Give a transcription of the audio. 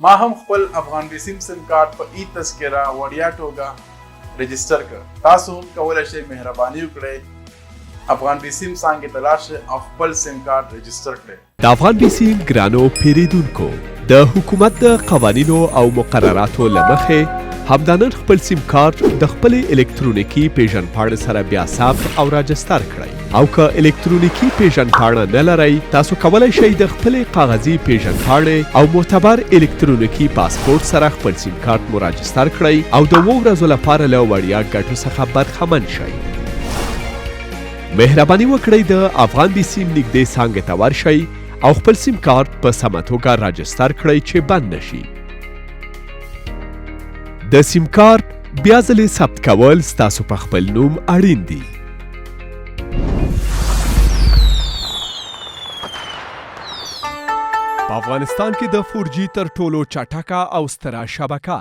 ما هم خپل افغان بیسیم سیم کارت په ای تذکره وړیا ټوګه رجستر کړ. تاسو هم کولای شئ مهرباني وکړئ افغان بیسیم څانګې ته لاړ شئ او خپل سیم کارت رجستر کړئ. د افغان بیسیم ګرانو پیریدونکو، د حکومت د قوانینو او مقرراتو له مخې همدا نن خپل سیم کارت د خپلې الکترونیکي پیژندپاڼې سره بیا ثبت او راجستر کړئ. او که الکترونیکي پیژندپاڼه نه لرئ، تاسو کولی شئ د خپلې کاغذي پیژندپاڼې او معتبر الکترونیکي پاسپورت سره خپل سیم کارت مو راجستر کړئ او د اوو ورځو لپاره له وړیا ګټو څخه برخمن شئ. مهرباني وکړئ د افغان بي سیم نږدې څانګې ته ورشئ او خپل سیم کارت په سمه توګه راجستر کړئ چې بند نشي. د سیم کارت بیا ځلې ثبت کول ستاسو په خپل نوم اړین دي. په افغانستان کې د 4G تر ټولو چټکه او ستره شبکه.